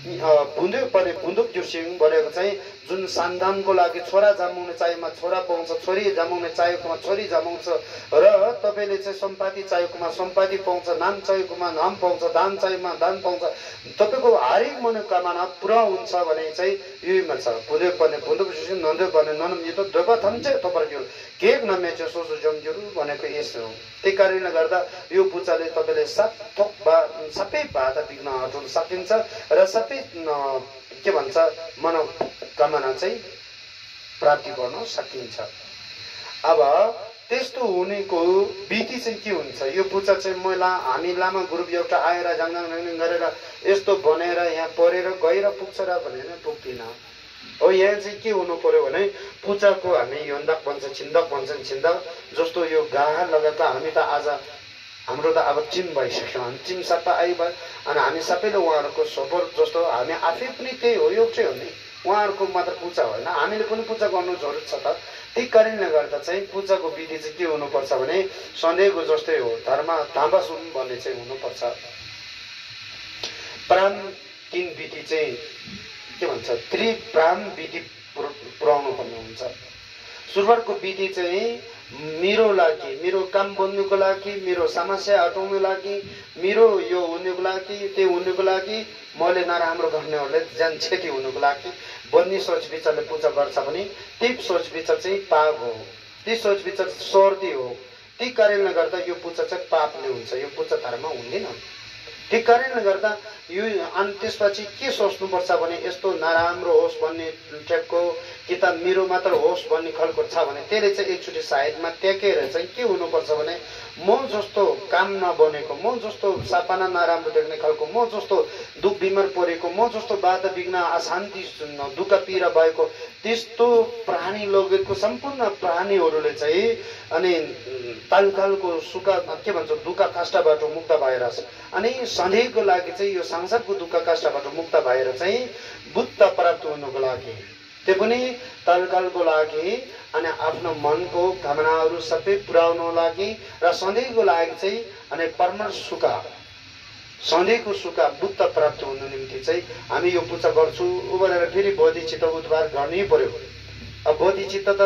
बुँदै पर्ने बुन्दुक जोसिङ भनेको चाहिँ जुन सन्तानको लागि छोरा जन्माउने चाहेमा छोरा पाउँछ, छोरी जन्माउने चाहेकोमा छोरी जन्माउँछ र तपाईँले चाहिँ सम्पत्ति चाहेकोमा सम्पत्ति पाउँछ, नाम चाहेकोमा नाम पाउँछ, दान चाहेमा दान पाउँछ। तपाईँको हरेक मनोकामना पुरा हुन्छ भने चाहिँ यहीमा छ बुँदै पर्ने बुन्दुक जोसिङ नन्दै पर्ने ननम यो त दोपा थम्छ थपर क्योल केक नमेचो सोचो जमजुरु भनेको यस्तो हो। त्यही कारणले गर्दा यो पूजाले तपाईँले सबै बाधा विघ्न हटाउन सकिन्छ र सबै के भन्छ मनोकामना चाहिँ प्राप्ति गर्न सकिन्छ। अब त्यस्तो हुनेको विधि चाहिँ के हुन्छ, यो पूजा चाहिँ हामी लामा ग्रुप एउटा आएर जाङ गरेर यस्तो बनेर यहाँ परेर गएर पुग्छ र भनेर पुग्दैन हो। यहाँ चाहिँ के हुनु पर्यो भने पूजाको हामी योन्दक भन्छ छिन्दक भन्छन् छिन्दक जस्तो यो गाहा लगाएको हामी त आज हाम्रो त अब टिम भइसक्यो, हामी टिम सबै आइभयो अनि हामी सबैले उहाँहरूको सपोर्ट जस्तो हामी आफै पनि त्यही हो, यो चाहिँ हो नि उहाँहरूको मात्र पूजा होइन हामीले पनि पूजा गर्नु जरुरत छ त। त्यही कारणले गर्दा चाहिँ पूजाको विधि चाहिँ के हुनुपर्छ भने सधैँको जस्तै हो, धर्म ताम्बासुम भन्ने चाहिँ हुनुपर्छ। प्राण 3 विधि चाहिँ के भन्छ त्रिप्राण विधि पुर्याउनु पर्ने हुन्छ। सुरुवातको विधि चाहिँ मेरो लागि, मेरो काम बन्नुको लागि, मेरो समस्या हटाउनुको लागि, मेरो यो हुनुको लागि त्यो हुनुको लागि, मैले नराम्रो गर्नेहरूले ज्यान क्षति हुनुको लागि बन्ने सोच विचारले पूजा गर्छ भने त्यही सोच विचार चाहिँ पाप हो, त्यही सोच विचार सर्दी हो। त्यही कारणले गर्दा यो पूजा चाहिँ पापले हुन्छ, यो पूजा धर्म हुँदैन। त्यही कारणले गर्दा यो अनि त्यसपछि के सोच्नुपर्छ भने यस्तो नराम्रो होस् भन्ने टाइपको कि त मेरो मात्र होस् भन्ने खालको छ भने त्यसले चाहिँ एकचोटि साइडमा त्याकेर चाहिँ के हुनुपर्छ भने म जस्तो काम नबनेको, म जस्तो सपना नराम्रो देख्ने खालको, म जस्तो दुख बिमार परेको, म जस्तो बाधा विघ्न अशान्ति दुःख पीडा भएको त्यस्तो प्राणी लगेको सम्पूर्ण प्राणीहरूले चाहिँ अनि तालकालको सुख के भन्छ दुःख कष्टबाट मुक्त भएर अनि सधैँको लागि चाहिँ यो संसारको दुःख कष्टबाट मुक्त भएर चाहिँ बुद्ध प्राप्त हुनुको लागि त्यो पनि तालकालको लागि अनि आफ्नो मनको कामनाहरू सबै पुर्याउनको लागि र सधैँको लागि चाहिँ अनि परम सुख सधैँको सुख बुद्ध प्राप्त हुनु निम्ति चाहिँ हामी यो पूजा गर्छु भनेर फेरि बोधिचित्त उद्धार गर्नै पर्यो। अब बोधिचित्त त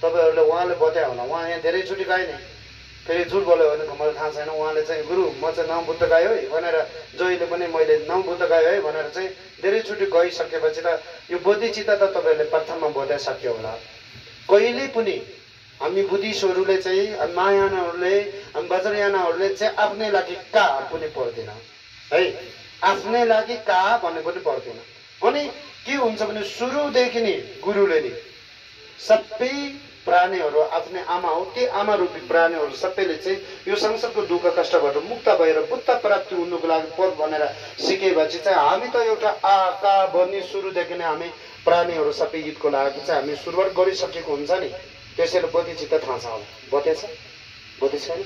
तपाईँहरूले उहाँले बतायो होला, उहाँ यहाँ धेरैचोटि गए नि, फेरि झुट बोल्यो भने मलाई थाहा छैन। उहाँले चाहिँ गुरु म चाहिँ नव बुद्ध गायो है भनेर जहिले पनि मैले नव बुद्ध गायो है भनेर चाहिँ धेरैचोटि गइसकेपछि त यो बोधिचित्त त तपाईँहरूले प्रथममा बताइसक्यो होला। कहिले पनि हामी बुद्धिस्टहरूले चाहिँ महायानहरूले वज्रयानहरूले चाहिँ आफ्नै लागि का पनि पर्दैन है, आफ्नै लागि का भन्ने पनि पर्दैन। अनि के हुन्छ भने सुरुदेखि नै गुरुले नि सबै प्राणीहरू आफ्नै आमा हो, त्यो आमा रूपी प्राणीहरू सबैले चाहिँ यो संसारको दुःख कष्टबाट मुक्त भएर बुद्ध प्राप्ति हुनुको लागि पद भनेर सिकेपछि चाहिँ हामी त एउटा आका बन्ने सुरुदेखि नै हामी प्राणीहरू सबै हितको लागि चाहिँ हामी सुरुवात गरिसकेको हुन्छ नि। त्यसैले बोधिचित्त थाहा छ होला, बोधेछ बोधेछ नि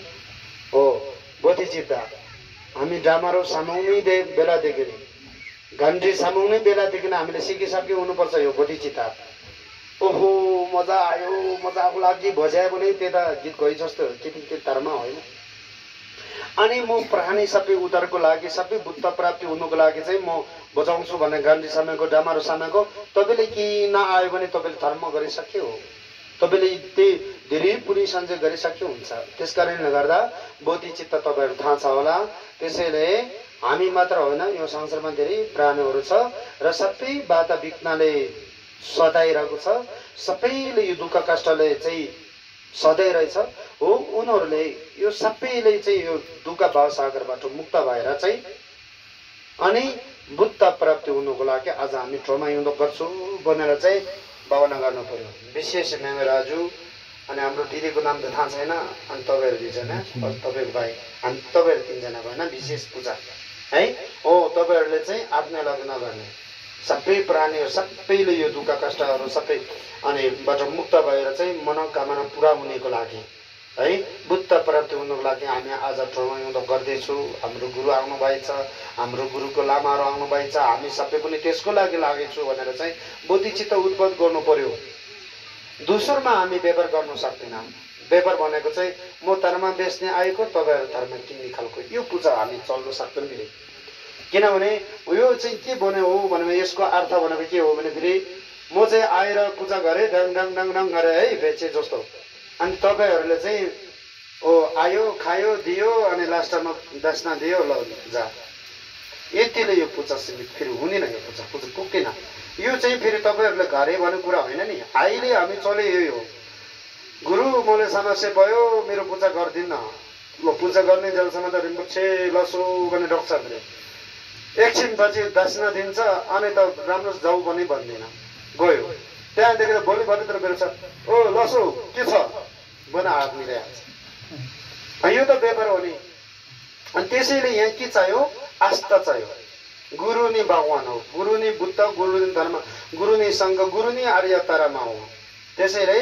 हो बोधिचित्त हामी डामारो समाउने बेलादेखि घन्टी समाउने बेलादेखि हामीले सिकिसके हुनुपर्छ यो बोधिचित्त। ओहो मजा आयो, मजाको लागि बजायो भने त्यता गीत गए जस्तो त्यति धर्म होइन। अनि म प्राणी सबै उद्धारको लागि सबै बुद्ध प्राप्ति हुनुको लागि चाहिँ म बजाउँछु भन्ने गान्धी समयको डामारो समयको तपाईँले के नआयो भने तपाईँले धर्म गरिसक्यो, तपाईँले त्यही धेरै पुरै सञ्चय गरिसक्यो हुन्छ। त्यस कारणले गर्दा बोधिचित्त तपाईँहरू थाहा छ होला। त्यसैले हामी मात्र होइन, यो संसारमा धेरै प्राणीहरू छ र सबै बाधा विघ्नले सताइरहेको छ, सबैले यो दुःख कष्टले चाहिँ सधाइरहेछ हो। उनीहरूले यो सबैले चाहिँ यो दुःख भावसागरबाट मुक्त भएर चाहिँ अनि बुद्ध प्राप्ति हुनुको लागि आज हामी ट्रमा युद्ध गर्छौँ भनेर चाहिँ भावना गर्नु पर्यो। विशेष मेमे राजु अनि हाम्रो दिदीको नाम त थाहा छैन, अनि तपाईँहरू दुईजना, तपाईँको भाइ, हामी तपाईँहरू तिनजनाको होइन विशेष पूजा है हो। तपाईँहरूले चाहिँ आफ्नै लग्न गर्ने सबै प्राणीहरू सबैले यो दुःख कष्टहरू सबै अनि बाट मुक्त भएर चाहिँ मनोकामना पुरा हुनेको लागि है, बुद्ध प्राप्ति हुनुको लागि हामी आज ट्रमा युद्ध गर्दैछौँ। हाम्रो गुरु आउनुभएको छ, हाम्रो गुरुको लामाहरू आउनुभएको छ, हामी सबै पनि त्यसको लागि लागेछौँ भनेर चाहिँ बुद्धिचित्त उत्पन्न गर्नु पर्यो। दोस्रोमा हामी व्यापार गर्न सक्दैनौँ। व्यापार भनेको चाहिँ म धर्म बेच्ने आएको, तपाईँहरू धर्म किन्ने खालको यो पूजा हामी चल्नु सक्दैन फेरि। किनभने यो चाहिँ के भने हो भने यसको अर्थ भनेको के हो भने फेरि म चाहिँ आएर पूजा गरेँ, डङ डङ डङ डङ गरेँ है बेचे जस्तो, अनि तपाईँहरूले चाहिँ ओ आयो खायो दियो अनि लास्टमा दक्षिणा दियो ल जा, यतिले यो पूजा सीमित फेरि हुँदैन। यो पूजा पुग्दैन। यो चाहिँ फेरि तपाईँहरूले घरे भन्ने कुरा होइन नि। अहिले हामी चले यही हो, गुरु मलाई समस्या भयो मेरो पूजा गर्दिन, ल पूजा गर्ने जेलसम्म त रिम्पुच्छे लसो भने डक्छ फेरि एकछिनपछि दक्षिणा दिन्छ अनि त राम्रो जाऊ पनि भन्दैन, गयो। त्यहाँदेखि त भोलि भरे तर बेलुका ओ लसो के छ बना हात मिलाइहाल्छ। यो त व्यापार हो नि। अनि त्यसैले यहाँ के चाहियो? आस्था चाहियो। गुरु नै भगवान हो, गुरु नै बुद्ध, गुरु नै धर्म, गुरु नै सङ्घ, गुरु नै आर्य तारामा हो। त्यसैले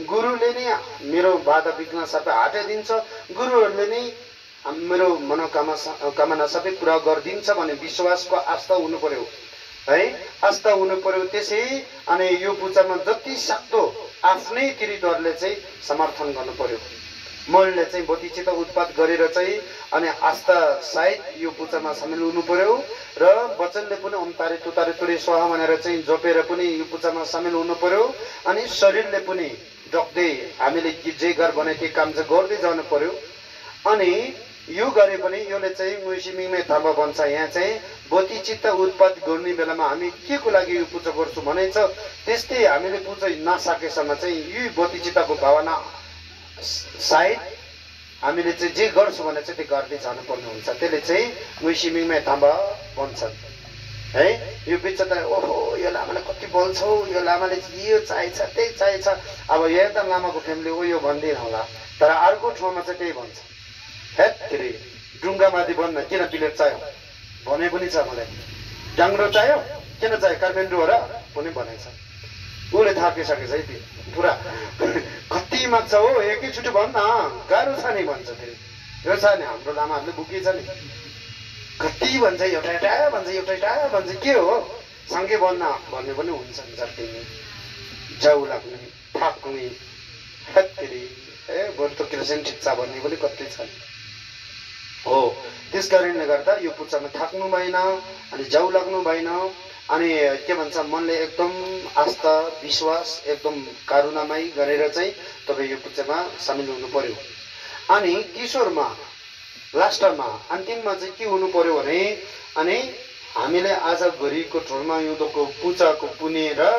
गुरुले नै मेरो बाधा विघ्न सबै हटाइदिन्छ, गुरुहरूले नै मेरो मनोकामना सबै पुरा गरिदिन्छ भन्ने विश्वासको आस्था हुनु पर्यो है, आस्था हुनु पर्यो। त्यसै अनि यो पूजामा जति सक्दो आफ्नै तिरिदरले चाहिँ समर्थन गर्नु पर्यो। मैले चाहिँ बोधिचित्त उत्पाद गरेर चाहिँ अनि आस्था सहित यो पूजामा सामेल हुनु पर्यो र वचनले पनि ओम तारे तुतारे तुरे स्वाहा भनेर चाहिँ जपेर पनि यो पूजामा सामेल हुनु पर्यो। अनि शरीरले पनि डक्दै हामीले जे घर भने त्यो काम चाहिँ गर्दै जानु पर्यो। अनि यो गरे पनि यसले चाहिँ मुसिमिङमै थाम्बा भन्छ। यहाँ चाहिँ बोधिचित्त उत्पाद गर्ने बेलामा हामी के को लागि यो पूजा गर्छौँ भने छ, त्यस्तै हामीले पूजा नसकेसम्म चाहिँ यो बोधिचित्तको भावना सायद हामीले चाहिँ जे गर्छौँ भने चाहिँ त्यो गर्दै जानुपर्ने हुन्छ। त्यसले चाहिँ मुसिमिङमै थाम्बा भन्छन् है। यो बिच त ओहो यो लामाले कति बोल्छौ, यो लामाले यो चाहिन्छ त्यही चाहिन्छ, अब यहाँ त लामाको फ्यामिली हो यो भन्दैन होला, तर अर्को ठाउँमा चाहिँ त्यही भन्छ। हेत्तेरी ढुङ्गामाथि बन्न किन प्लेट चाहियो भने पनि छ, मलाई डाङ्ग्रो चाहियो किन चाहियो कार्पेन्टर हो र पनि भनेको छ। उसले थाकिसकेछ है त्यो पुरा कति माग्छ हो, एकैचोटि भन्न गाह्रो छ नि भन्छ। फेरि यो छ नि हाम्रो लामाहरूले बुकिन्छ नि, कति भन्छ एउटा एउटा भन्छ एउटा एउटा भन्छ, के हो सँगै बन्न भन्ने पनि हुन्छ नि। जति नै जाउ लाग्ने थाक्ने हेत्तेरी ए बरु त किरोसिन ठिक छ भन्ने पनि कति छ हो। त्यस कारणले गर्दा यो पूजामा थाक्नु भएन अनि जाउ लाग्नु भएन। अनि के भन्छ मनले एकदम आस्था विश्वास एकदम कारुणामय गरेर चाहिँ तपाईँ यो पूजामा सामेल हुनु पर्यो। अनि किशोरमा लास्टमा अन्तिममा चाहिँ के हुनु पर्यो भने अनि हामीले आज गरेको ठोरमा युद्धको पूजाको पुण्य र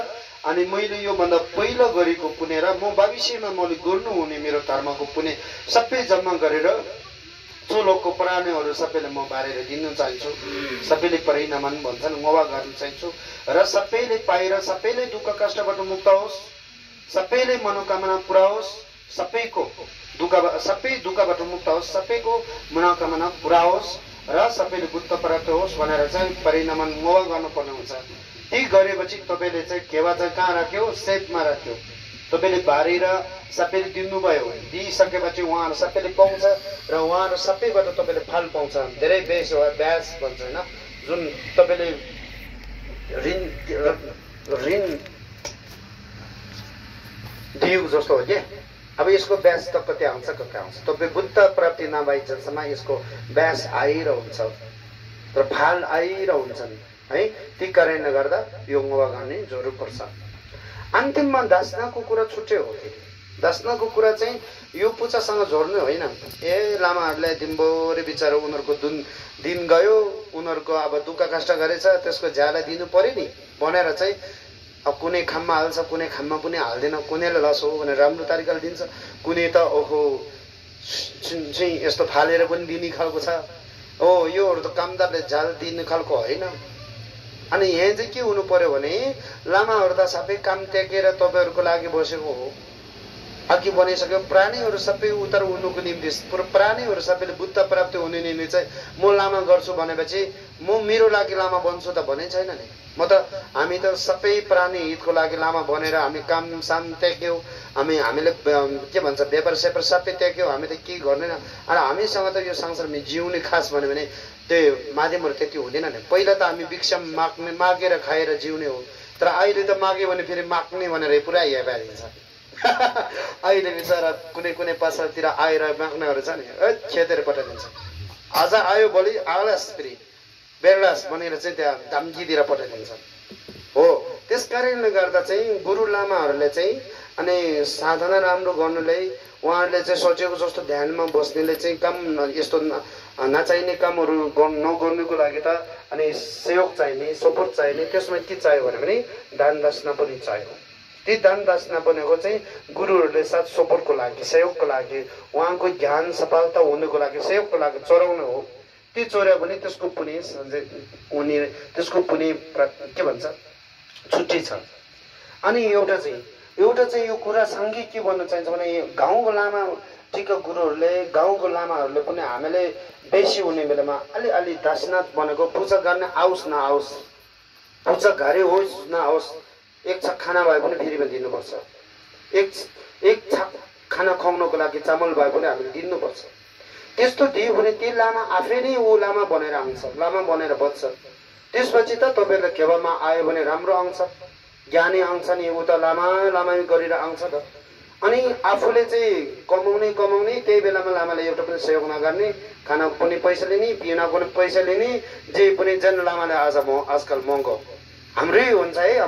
अनि मैले योभन्दा पहिला गरेको पुण्य र म भविष्यमा मैले गर्नुहुने मेरो धर्मको पुण्य सबै जम्मा गरेर चोलोको प्राणीहरू सबैले म बारेर दिनु चाहन्छु। सबैले परिणामन भन्छन् मवा गर्न चाहन्छु र सबैले पाएर सबैले दुःख कष्टबाट मुक्त होस्, सबैले मनोकामना पुरा होस्, सबै दुःखबाट मुक्त होस्, सबैको मनोकामना पुरा होस् र सबैले बुद्ध प्राप्त होस् भनेर चाहिँ परिणामन मवा गर्नुपर्ने हुन्छ। त्यही गरेपछि तपाईँले चाहिँ केवा चाहिँ कहाँ राख्यो? सेपमा राख्यो। तपाईँले बारेर सबैले दिनुभयो, दिइसकेपछि उहाँहरू सबैले पाउँछ र उहाँहरू सबैबाट तपाईँले फल पाउँछ। धेरै बेस हो, ब्यास भन्छ होइन, जुन तपाईँले ऋण दिउ जस्तो हो कि। अब यसको ब्यास त कति आउँछ कति आउँछ, तपाईँ बुद्ध प्राप्ति नभएसम्म यसको ब्यास आइरहन्छ र फल आइरहन्छन् है। त्यही कारणले गर्दा यो मवा गर्ने जरुर पर्छ। अन्तिममा दक्षिणाको कुरा छुट्टै हो। दासनाको कुरा चाहिँ यो पूजासँग जोड्नु होइन। ए लामाहरूलाई दिनभरि बिचारा उनीहरूको दिन गयो, उनीहरूको अब दुःख कष्ट गरेछ, त्यसको ज्याला दिनु पर्यो नि भनेर चाहिँ अब कुनै खाममा हाल्छ, कुनै खाममा पनि हाल्दैन, कुनैले लस हो भनेर राम्रो तरिकाले दिन्छ, कुनै त ओहो चाहिँ यस्तो फालेर पनि दिने खालको छ। हो योहरू त कामदारले झाल दिने खालको होइन। अनि यहाँ चाहिँ के हुनु पर्यो भने लामाहरू त सबै काम त्यागेर तपाईँहरूको लागि बसेको हो। अघि भनिसक्यो प्राणीहरू सबै उत्तर हुनुको निम्ति प्राणीहरू सबैले बुद्ध प्राप्ति हुने निम्ति चाहिँ म लामा गर्छु भनेपछि म मेरो लागि लामा बन्छु त भने छैन नि। म त हामी त सबै प्राणी हितको लागि लामा बनेर हामी काम साम त्याग्यौँ, हामीले के भन्छ व्यापार स्यापार सबै त्याग्यौँ, हामी त के गर्दैन। अनि हामीसँग त यो संसारमा जिउने खास भन्यो भने त्यो माध्यमहरू त्यति हुँदैन नि। पहिला त हामी भिक्षा मागेर खाएर जिउने हो, तर अहिले त माग्यो भने फेरि माग्ने भनेर पुरा यहाँ बारिन्छ। अहिले बिचरा कुनै पसलतिर आएर माग्नेहरू छ नि, खेतेर पठाइदिन्छ। आज आयो भोलि आलास फेरि बेरलास भनेर चाहिँ त्यहाँ धम्की दिएर पठाइदिन्छ। हो त्यस कारणले गर्दा चाहिँ गुरु लामाहरूले चाहिँ अनि साधना राम्रो गर्नुले उहाँहरूले चाहिँ सोचेको जस्तो ध्यानमा बस्नेले चाहिँ काम यस्तो नचाहिने कामहरू नगर्नुको लागि त अनि सहयोग चाहिने, सपोर्ट चाहिने। त्यसमा के चाहियो भने दान दक्षिणा पनि चाहियो। ती दान दक्षिणा बनेको चाहिँ गुरुहरूले साथ सपोर्टको लागि, सहयोगको लागि, उहाँको ज्ञान सफलता हुनुको लागि, सहयोगको लागि चोराउनु हो। ती चोर्यो भने त्यसको पुण्य उनी त्यसको पुण्य के भन्छ छुट्टी छ। अनि एउटा चाहिँ यो कुरा सँगै के भन्न चाहिन्छ भने गाउँको लामा ठिक गुरुहरूले गाउँको लामाहरूले पनि हामीले बेसी हुने बेलामा अलि दक्षिणा बनेको पूजा गर्ने आओस् नआओस्, पूजा घरे होस् नहोस्, एक छाक खाना भए पनि फेरिमा दिनुपर्छ। एक छाक खाना खुवाउनको लागि चामल भए पनि हामीले दिनुपर्छ। त्यस्तो दियो भने त्यो लामा आफै नै ऊ लामा बनेर आउँछ, लामा बनेर बच्छ। त्यसपछि त तपाईँहरूले खेवामा आयो भने राम्रो आउँछ, ज्ञानी आउँछ नि, ऊ त लामा गरेर आउँछ त। अनि आफूले चाहिँ कमाउने त्यही बेलामा लामाले एउटा पनि सहयोग नगर्ने, खाना पनि पैसा लिने, पिउनको पनि पैसा लिने, जे पनि जन लामाले आजकल महँगो हाम्रै हुन्छ है।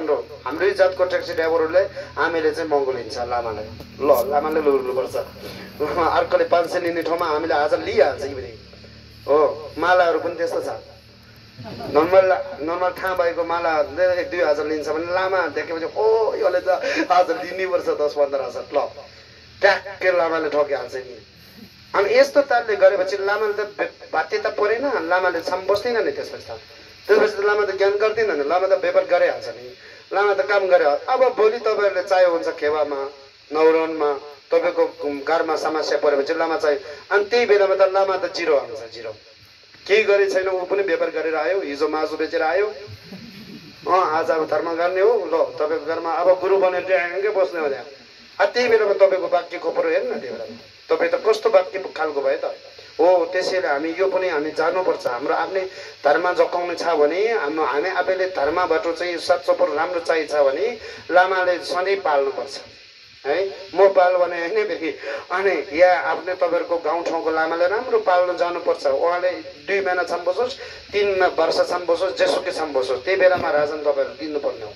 हाम्रै जातको ट्याक्सी ड्राइभरहरूले हामीले चाहिँ महँगो लिन्छ लामालाई। लामाले लुर्नुपर्छ। अर्कोले 500 लिने ठाउँमा हामीले आज लिइहाल्छ कि हो। मालाहरू पनि त्यस्तो छ। नर्मल ठाउँ भएको माला 1-2 हजार लिन्छ भने लामा देखेपछि ओ यसले त आज लिनुपर्छ 10-15 हजार। ल ट्याक्कै लामाले ठकिहाल्छ नि। अनि यस्तो तालले गरेपछि लामाले त बाध्य त परेन, लामाले छाम बस्दैन नि। त्यसपछि त लामा त ज्ञान गर्दैन नि, लामा त व्यापार गरिहाल्छ नि, लामा त काम गरे। अब भोलि तपाईँहरूले चाहियो हुन्छ खेवामा नौरनमा तपाईँको घरमा समस्या परेपछि लामा चाहियो। अनि त्यही बेलामा त लामा त जिरो आउँछ, जिरो। केही गरे छैन, ऊ पनि व्यापार गरेर आयो, हिजो मासु बेचेर आयो, आज अब धर्म गर्ने हो। ल तपाईँको घरमा अब गुरु बनेर ट्याङ्कै बस्ने हो त्यहाँ। त्यही बेलामा तपाईँको वाक्य खोपरो हेर्नु न, त्यही बेलामा तपाईँ त कस्तो वाक्य खालको भयो त हो। त्यसैले हामी जानुपर्छ। हाम्रो आफ्नै धर्म जगाउने छ भने हामी आफैले धर्मबाट चाहिँ सत्सपोर्ट राम्रो चाहिन्छ भने लामाले सधैँ पाल्नुपर्छ है। म पाल भने होइन फेरि। अनि यहाँ आफ्नै तपाईँहरूको गाउँठाउँको लामाले राम्रो पाल्न जानुपर्छ। उहाँले 2 महिनासम्म बसोस्, 3 वर्षसम्म बसोस्, जेसुकैसम्म बसोस्, त्यही बेलामा राजन तपाईँहरू दिनुपर्ने हो।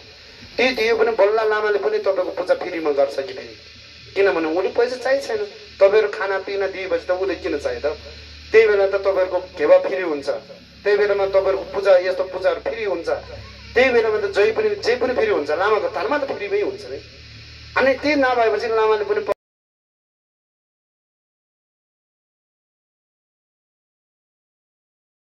त्यही दियो भने बल्ल लामाले पनि तपाईँको पूजा फ्रीमा गर्छ कि फेरि। किनभने उसले पैसा चाहिन्छ छैन, तपाईँहरू खानापिना दिएपछि त उसले किन चाहियो त। त्यही बेला त तपाईँहरूको घेवा फ्री हुन्छ, त्यही बेलामा तपाईँहरूको पूजा यस्तो पूजाहरू फ्री हुन्छ, त्यही बेलामा त जे पनि फ्री हुन्छ। लामाको धर्म त फ्रीमै हुन्छ नि। अनि त्यही नभएपछि लामाले पनि